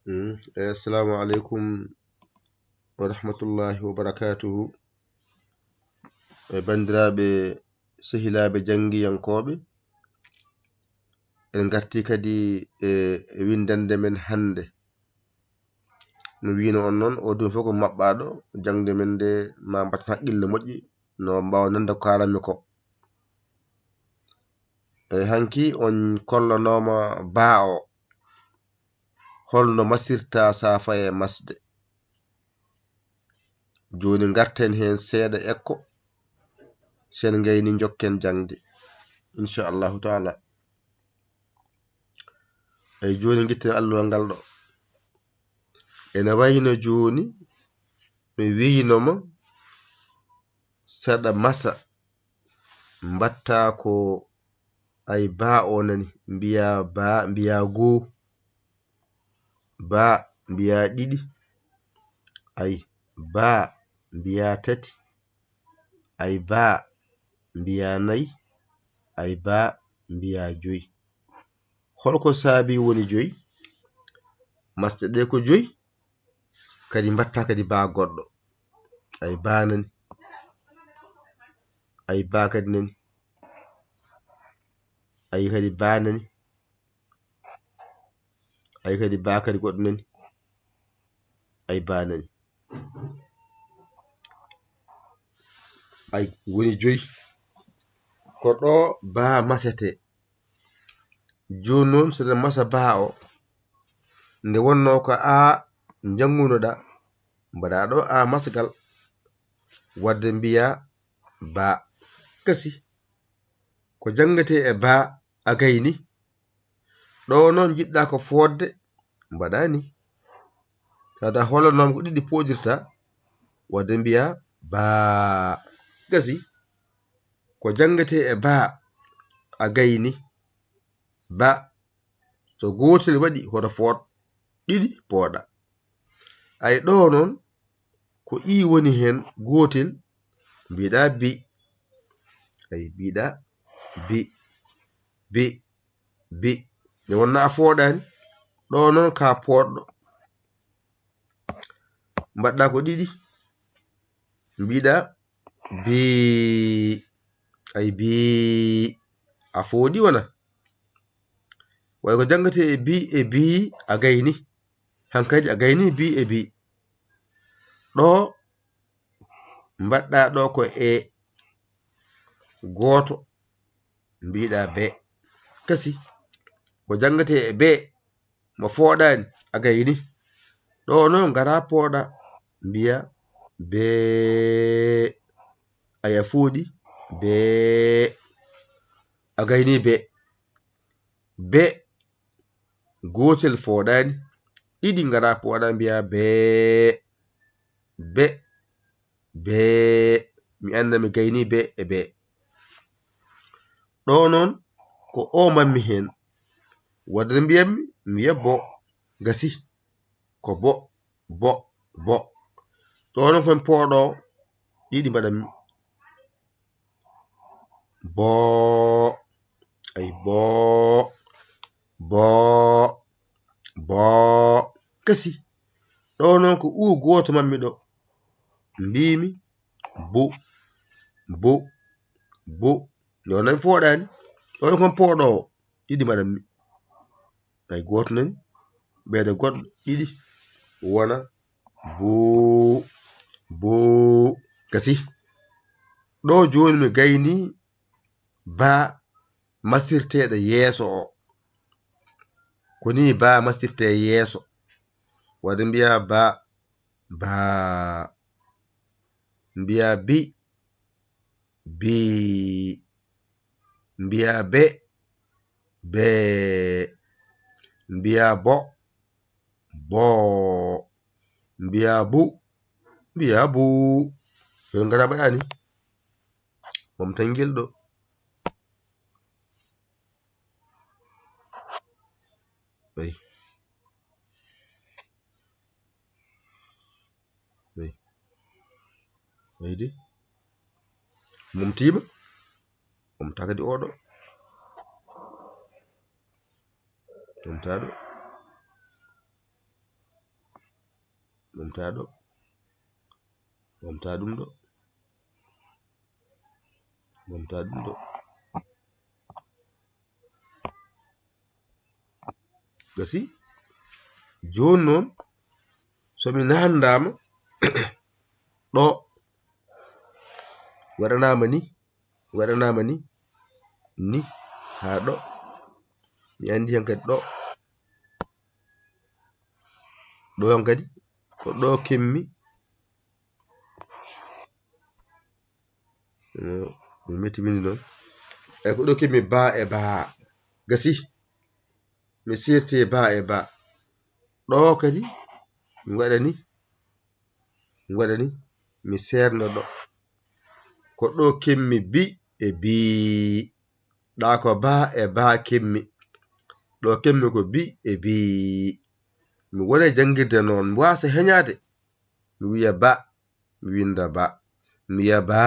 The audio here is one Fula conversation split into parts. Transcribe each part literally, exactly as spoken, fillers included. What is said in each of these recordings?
Mm, eh, assalamu aleykum wa rahmatullahi wa barakatuhu. E banndiraaɓe, sehilaaɓe janngiyankooɓe, en ngartii kadi e winndannde men hannde. No wiino on noon, o ɗum fof ko maɓɓaaɗo, jaŋde men nde ma mbatten haqqille moƴƴi, no mbaawa nande ko kaalanmi ko. E hanki on kollanooma baa o, holno masirta saafaye masde. Jooni ngarten heen seeɗa ekko, sen ngayni njokken jaŋde, inchallahu taala. Ay jooni ngitten alluwal ngal ɗo. Ene wayno jooni mi wiino ma saɗa masa mbatta ko ay baa o nani, mbiya baa, mbiya goo, baa, mbiya ɗiɗi, ay baa, mbiya tati, ay baa, mbiya nayi, ay baa, mbiya joyi. Holko saabi woni joyi? Masɗe ɗe ko joyi, kadi mbatta kadi baa goɗɗo. Ay baa nani. Ay baa kadi nani. Ay kadi baa nani. Ay kadi baa kadi goɗɗo nani. Ay baa nani. Ay woni joyi. Ko ɗo baa masete. Jooni noon, so ɗen masa baa o, nde wonno ko a njanngunoɗa, mbaɗa ɗo a masgal, wadde mbiya baa. Gasi. Ko janngete e baa a gayni. Ɗo noon njiɗɗa ko fodde, mbaɗa ni. Tawata hoolanooma ko ɗiɗi pooɗirta, wadde mbiya baa. Gasi. Ko janngete e baa a gayni. Baa. So gootel waɗi, hoto fooɗ. Ɗiɗi pooɗa. Ay ɗo noon, ko i woni heen gootel, mbiɗa bi. Ay mbiɗa bi. Bi. Bi. Nde wonno a fooɗaani, ɗo noon ka pooɗɗo. Mbaɗɗa ko ɗiɗi. Mbiɗa bi. Ay bi. A fooɗi wona? Way ko janngete e bi, e bi a gayni. Hankadi a gayni bi e bi. Ɗo mbaɗɗa ɗo ko e gooto, mbiɗa be. Kasi. Ko janngete e be, mo fooɗaani, a gayni. Ɗo noon ngara pooɗa, mbiya be. Aya fooɗi be. A gayni be. Be. Gootel fooɗaani. Ɗiɗi ngara pooɗa, mbiya be. Be. Be. Mi annda mi gayni be e be. Ɗo noon ko o mammi heen. Wadde mbiyammi, mi wiya bo. Gasi. Ko bo, bo, bo. Ɗo noon ko heen pooɗo. Ɗiɗi mbaɗammi. Bo. Ay bo. Bo. Bo. Kasi. Ɗo noon ko u gooto mammi ɗo. Mbimi bu. Bu. Bu. Nde o nani fooɗaani. Ɗo noon ko heen pooɗo. Ɗiɗi mbaɗammi. Ay gooto nani. Ɓeyda goɗɗo ɗiɗi. Wona buu. Buu. Gasi. Ɗo jooni mi gayni baa masirteeɗo yeeso o. Ko ni baa masirtee yeeso. Wadde mbiya baa. Baa. Mbiya bi. Bi. Mbiya be. Be. Mbiya bo. Bo. Mbiya bu. Mbiya bu. Yo ngara mbaɗani. Mom tangel ɗo. Ɓay. Ɓay. Ɓay de. Mom tiima. Mom takadi oɗo. Mom taɗo. Momta ɗo. Momta ɗum ɗo. Momta ɗum ɗo. Gasi. Jooni noon, so mi nandaama ɗo, waɗanaama ni, waɗanaama ni, ni, haa ɗo. Mi anndi hankadi ɗo. Ɗo hankadi, ko ɗo kemmi. Eh, mi metti windi noon. Eyi, ko ɗo kemmi ba e ba. Gasi. Mi sirti ba e ba. Ɗo kadi, mi waɗani, mi waɗani, mi seerno ɗo. Ko ɗo kemmi bi e bi. Ɗa ko ba e ba kemmi. Ɗo kemmi ko bi e bi. Mi wona janngirde noon, mi waasa heñaade. Mi wiya ba, mi winda ba. Mi wiya ba,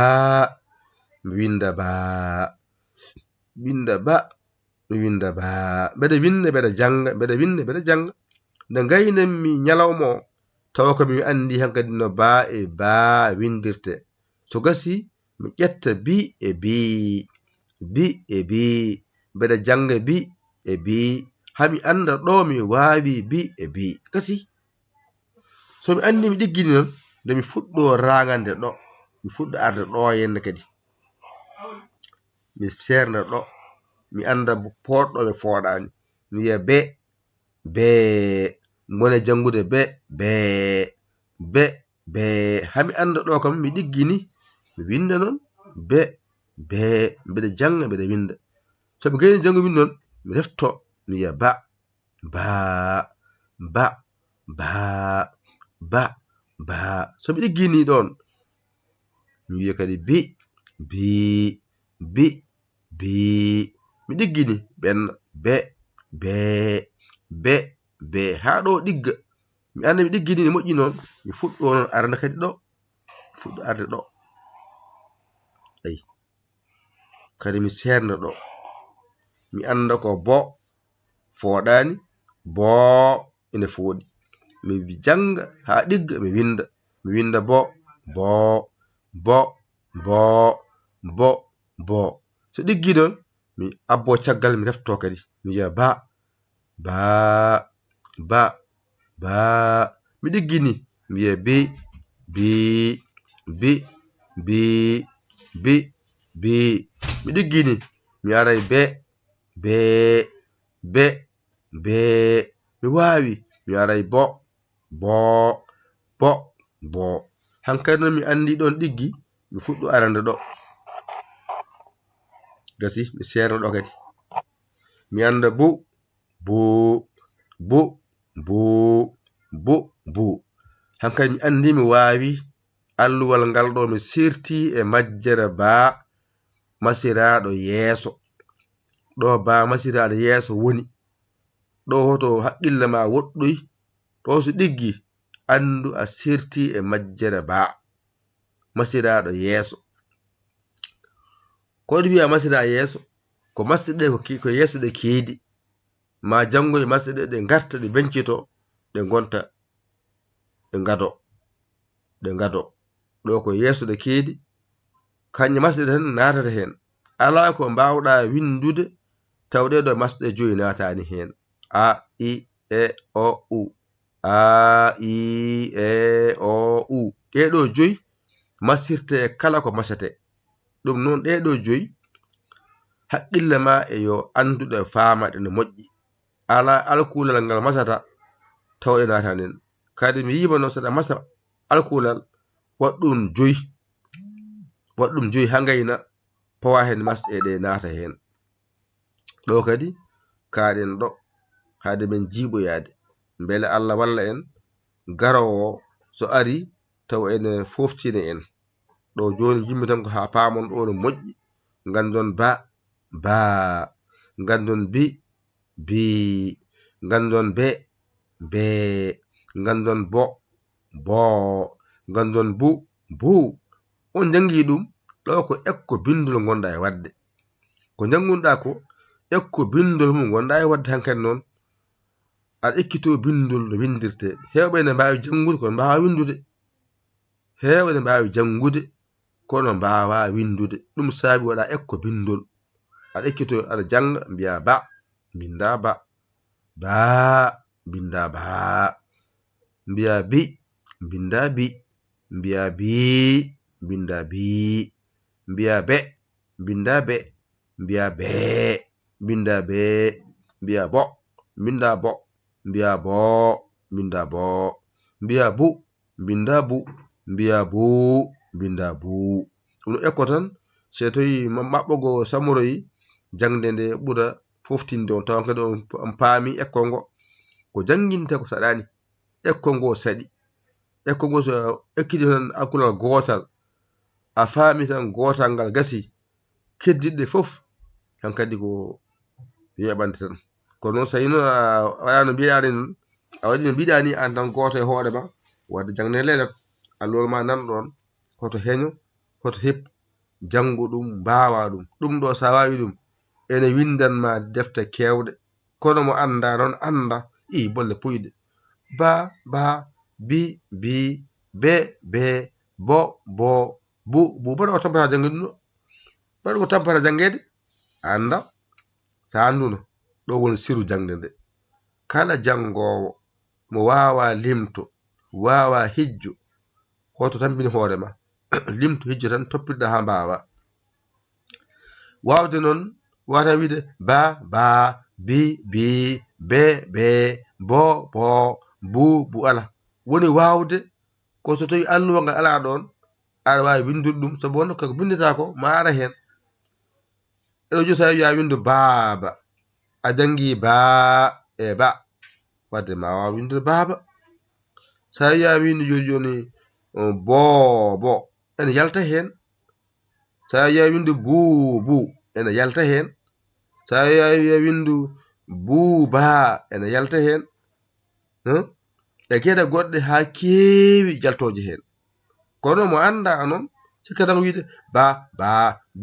mi winda ba. Winda ba, mi winda ba. Mbeɗa winda, mbeɗa jannga, mbeɗa winda, mbeɗa jannga. Nde ngaynanmi ñalawma o, tawa ko mi anndi hankadi no ba e ba windirte. So gasi, mi ƴetta bi e bi, bi e bi, mbeɗa jannga bi e bi, haa mi annda ɗo mi waawi bi e bi. Gasi, so mi anndi mi ɗiggini noon, nde mi fuɗɗo raagande ɗo, mi fuɗɗo arde ɗo yenne kadi. Mi seerna ɗo, mi annda bo-, pooɗɗo mi fooɗaani. Mi wiya be, be, mi wona janngude be, be, be, be. Haa mi annda ɗo kam mi ɗiggini, mi winda noon, be, be, mbeɗa jannga, mbeɗa winda. So mi gayni janngo winda noon, mi refto, mi wiya ba, ba, ba, ba, ba, ba. So mi ɗiggini ɗoon, mi wiya kadi bi, bi, bi, bi. Mi ɗiggini ɓenn, be, be, be, be. Haa ɗo ɗigga. Mi annda mi ɗiggini ne moƴƴi noon. Mi fuɗɗo noon arana kadi ɗo. Mi fuɗɗo arde ɗo. Ayi. Kadi mi seerna ɗo. Mi annda ko bo fooɗaani, bo ina fooɗi. Mi jannga haa ɗigga, mi winnda. Mi winnda bo, bo, bo, bo, bo, bo. So ɗiggi noon, mi abbo caggal, mi refto kadi. Mi wiya ba, ba, ba, ba. Mi ɗiggini, mi wiya bi, bi, bi, bi, bi, bi. Mi ɗiggini, mi aray be, be, be, be. Mi waawi, mi aray bo, bo, bo, bo. Hankadi noon mi anndi ɗoon ɗiggi, mi fuɗɗo arande ɗo. Gasi, mi seerna ɗo kadi. Mi annda bu, bu, bu, bu, bu, bu. Hankadi mi anndi mi waawi alluwal ngal ɗo mi sirti e majjere ba masiraaɗo yeeso. Ɗo ba masiraaɗo yeeso woni. Ɗo hoto haqqille ma woɗɗoy. Ɗo so ɗiggi, anndu a sirti e majjere ba masiraaɗo yeeso. Ko ɗum wiya masira yeeso, ko masɗe ɗe ko ki-, ko yeeso ɗe keedi. Ma janngo e masɗe ɗe, ɗe ngarta, ɗe mbencito, ɗe ngonta, ɗe ngado, ɗe ngado. Ɗo ko yeeso ɗe keedi, kañƴe masɗe ɗe tan naatata heen. Alaa ko mbaawɗa winndude, taw ɗee ɗo masɗe joyi naataani heen. A, I, E, O, U. A, I, E, O, U. Ɗee ɗo joyi masirte e kala ko masete. Ɗum noon, ɗee ɗo joyi, haqqille ma e yo annduɗe faama ɗe no moƴƴi. Alaa alkulal ngal masata, taw ɗe naataani heen. Kadi mi yiima noon, so ɗa masa alkulal, waɗ ɗum joyi. Waɗ ɗum joyi haa ngayna, pawa heen masɗe ɗe naata heen. Ɗo kadi, kaaɗen ɗo, haade men jiiɓoyaade. Mbele Allah walla en, garoowo so ari, taw ene fooftina en. Ɗo jooni, njimmi tan ko haa paamon ɗo no moƴƴi. Nganndon ba, ba. Nganndon bi, bi. Nganndon be, be. Nganndon bo, bo. Nganndon bu, bu. On njanngi ɗum, ɗo ko ekko binndol ngonɗa e waɗde. Ko njanngunɗa ko, ekko binndol mum ngonɗa e waɗde hankadi noon. Aɗa ekkitoo binndol no winndirtee. Heewɓe ene mbaawi janngude, kono mbaawaa winndude. Heewɓe ene mbaawi janngude, kono mbaawaa winndude. Ɗum saabi waɗa ekko binndol. Aɗa ekkitoo, aɗa jannga, mbiyaa ba, mbinndaa ba. Baa, mbinndaa baa. Mbiyaa bi, mbinndaa bi. Mbiyaa bii, mbinndaa bii. Mbiyaa be, mbinndaa be. Mbiyaa bee, mbinndaa bee. Mbiyaa bo, mbinndaa bo. Mbiyaa boo, mbinndaa boo. Mbiyaa bu, mbinndaa bu. Mbiyaa buu, mbinndaa buu. Ɗum ekko tan, so tawii ma-, maɓɓogo samoroyi, jaŋde nde ɓura foftinde on, tawa kadi on, on paami ekko ngo. Ko jannginte ko saɗaani, ekko ngo saɗi. Ekko ngo so a ekkiti tan alkulal gootal, a faami tan gootal ngal gasi, keddiɗɗe fof, hankadi ko yoɓande tan. Kono noon, so tawii noon a waɗaano mbiɗaani noon, a waɗi no mbiɗaani aan tan gooto e hoore ma, wadde jaŋde lelat, alluwal ma nan ɗoon, hoto heño, hoto heppu, janngo ɗum, mbaawa ɗum. Ɗum ɗo, so a waawi ɗum, ene winndan ma defte keewɗe. Kono mo anndaa noon, annda, ii, bolle puyɗe. Ba, ba, bi, bi, be, be, bo, bo, bu, bu. Mbaɗa o tampata janngude ɗum ɗo. Mbaɗa ko tampata janngeede, a annda. So a annduno, ɗo woni siru jaŋde nde. Kala janngoowo mo waawaa limto, waawaa hijjo, hoto tampin hoore ma. Limto, hijjo tan, toppitoɗaa haa mbaawaa. Waawde noon, waawata wiide ba, ba, bi, bi, be, be, bo, bo, bu, bu, alaa. Woni waawde ko so tawii alluwa ngal alaa ɗoon, aɗa waawi winndude ɗum, sabu wonno ko binndata ko, ma ara heen. Eɗo jogii, so a wiyaa winndu baaba, a janngii baa e ba. Wadde ma waaw winndude baaba. So a wiyaa winndu jooni jooni, o, boobo, ene yalta heen. So a wiyaa winndu buubu, ene yalta heen. So a wiyaa winndu buubaa, ene yalta heen. Hum? E geɗe goɗɗe haa keewi jaltooje heen. Kono mo anndaa noon, sikka tan ko wiide ba, ba,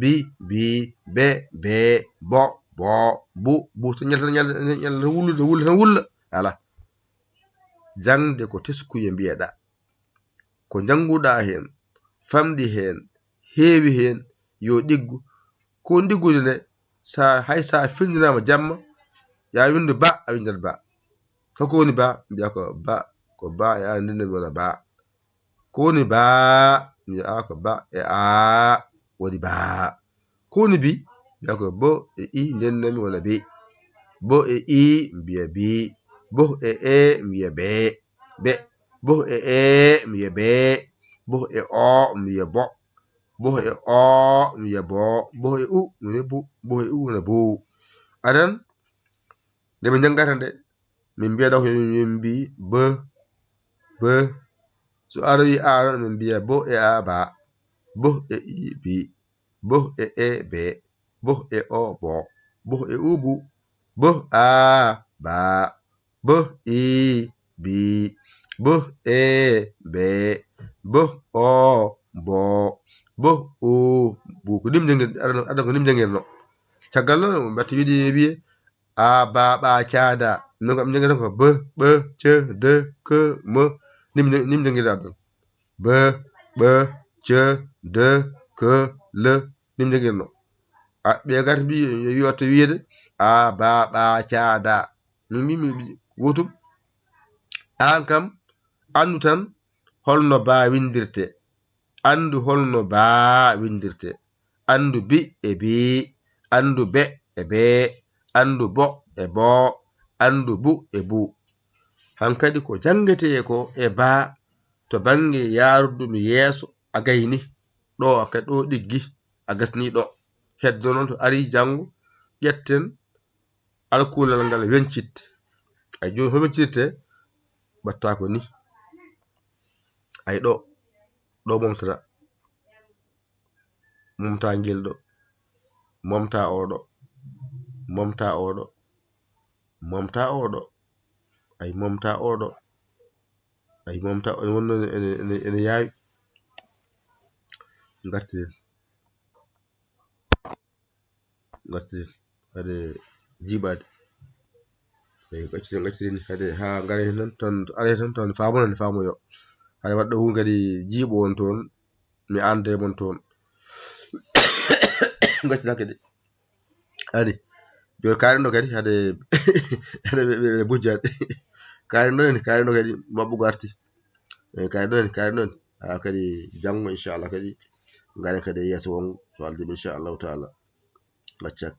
bi, bi, be, be, bo, bo, bu, bu, so ñalta, ñalta, ñalta, wulla, wulla tan wulla. Alaa. Jaŋde ko teskuya mbiyeɗaa. Ko njannguɗaa heen, famɗi heen, heewi heen, yo ɗiggu. Ko ɗiggude nde, sa, hay sa findinaama jamma, ya winndu ba, a winndat ba. Ko ko woni ba? Mbiyaa ko ba, ko ba, e a ndinna mi wona ba. Ko woni ba? Mbiyaa ko ba, e a woni ba. Ko woni bi? Mbiyaa ko bo e i, ndennami wona bi. Bo e i, mbiya bi. Bo e e, mbiya be. Be. Bo e e, mbiya be. Bo e o, mbiya bo. Bo e o, mbiya bo. Bo e u, mbiya bu. Bo e u, wona bu. Adan, nde ɓe njanngata nde, min mbiya ɗo ko min mbi b, b. So aroyi a ɗon, min mbiya bo e a ba. Bo e i bi. Bo e e be. Bo e o bo. Bo e u bu. Bo a ba. Bo i bi. Bo e be. Bo o bo. Bo u bu. Ko nim jangir, aɗa, aɗa ko nim jangirno. Caggal noon, ɓe mbatti wiide wiye, a, ba, ɓa, ca, da. Min ko ɓe njanngi tan ko b, ɓ, c, d, k, m. Nim, nim njanngiraa ɗon. B, ɓ, c, d, k, l. Nim njanngirnoo. A, ɓe ngarti mbi, yo, yo waɗtu wiyeede, a, ba, ɓa, ca, da. Min mbi, mi, mi, gootum. Aan kam, anndu tan holno ba winndirtee. Anndu holno baa winndirtee. Anndu bi e bii. Anndu be e bee. Anndu bo e boo. Anndu bu e buu. Hankadi ko janngetee ko e baa to bannge yahrude ɗum yeeso, a gayni. Ɗo kadi ɗo ɗiggi, a gasni ɗo. Heddo noon to ari janngo, ƴetten alkulal ngal wencit. Ay jooni ko wencirte, mbatta ko ni. Ay ɗo, ɗo momtata. Momta ngel ɗo. Momta o ɗo. Momta o ɗo. Momta o ɗo. Ay momta o ɗo. Ay momta o wonno ene, ene, ene yaawi. Ngartiren. Ngartiren. Hade jiiɓaade. Gaccirin, gaccirin kadi ha ngare hen ton, are hen ton, faamonon, faamoyo. Hade waɗɗo hun kadi jiiɓo on toon, mi ande mon toon. Gaccita kadi. Ani. Jooni kaari ɗo kadi, hade, hade ɓe, ɓe, ɓe bujjaade. Kaari ɗo en, kaari ɗo kadi, maɓɓugo arti. Eh, kaari ɗo en, kaari ɗo en. Ha kadi janngo, inchallah, kadi ngaren kadi e yeeso wongo, so Allah jaɓi, inchallahu taala. Gaccat.